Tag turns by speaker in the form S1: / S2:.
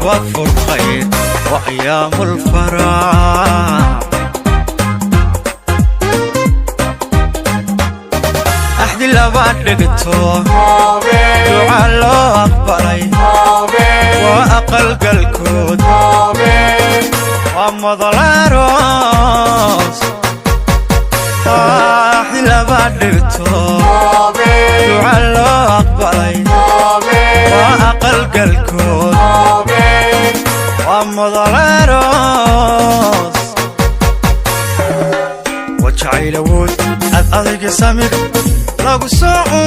S1: Waa furkhayr wa ayaamulfarax. Axdi laba dhigto, duca loo aqbalay, waa aqalgalkood, waa madalaroos. Axdi laba dhigto, duca loo aqbalay, waa aqalgalkood, waa madalaroos. Wajacaylawood ad adayga samir lagu soo.